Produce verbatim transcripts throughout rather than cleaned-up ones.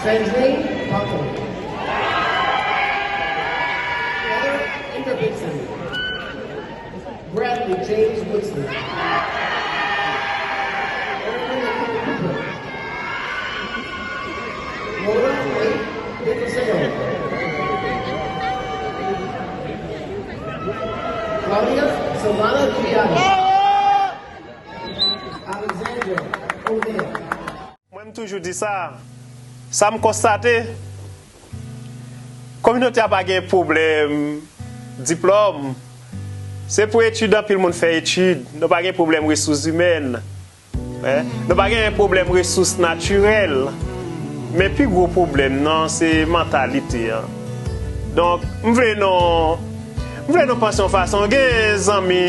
Sandrine Butler. Heather Ingerbigtsen. Bradley James Woodson. Erica Nicole Cooper. Laura Lee Dickerson. Claudia Silvana Giuliani. Alexandra O'Neil. Mwen, m toujou di sa. Sa m konstate, kominote a pa gen pwoblèm diplòm. Se pou etid, anpil moun fè etid. Nou pa gen pwoblèm resous imèn. Wi. Nou pa gen pwoblèm resous natirèl. Men pi gwo pwoblèm nan, se mantalite an. Donk, m vle nou, m vle nou panse yon fason. Gen zanmi,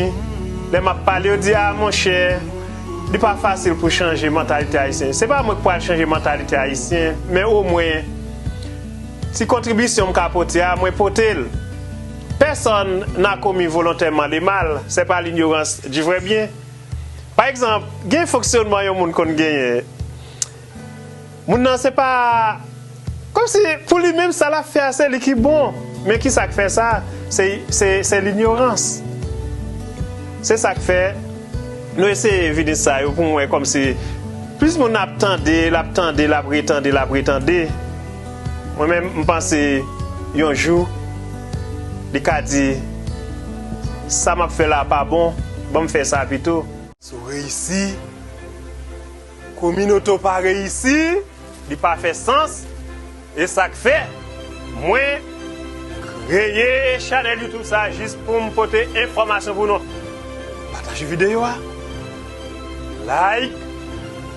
lè m ap pale, yo di, "A, monchè, li pa fasil pou chanje mantalite ayisyen." Se pa mwen k pral chanje mantalite ayisyen, men omwen, ti kontribisyon m ka pote a, mwen pote l. Personne n'a commis volontairement le mal, c'est par l'ignorance du vrai bien. Pa egzanp, gen fonksyònman yon moun konn genyen. Moun nan se pa, kòmsi pou li menm sa l ap fè a se li ki bon. Men ki sa k fè sa? Se, se, se linyorans. Se sa k fè nou eseye vini sa yo pou mwen kòmsi plis moun ap tande, l ap tande, l ap retande, l ap retande. Mwen menm, m panse yon jou, li ka di, "Sa m ap fè la pa bon, ban m fè sa pito." Si w reyisi, kominote w pa reyisi, li pa fè sans. E sa k fè mwen kreye chanèl YouTube sa, jis pou m pote enfòmasyon pou nou. Pataje videyo a, like,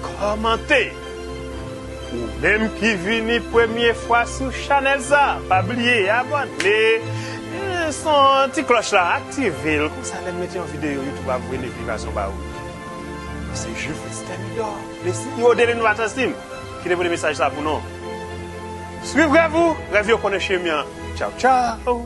kòmante. Ou menm ki vini premye fwa sou chanèl sa, pa bliye abòne, e, son ti klòch la, aktive l. Konsa, lè m mete yon videyo, YouTube ap voye notifikasyon ba ou. Se Jufritz Thermidor, le C E O de L'Innovateur Team, ki te pote mesaj sa pou nou. Swiv rèv ou, rèv yo konnen chemen an. Tchaw, tchaw!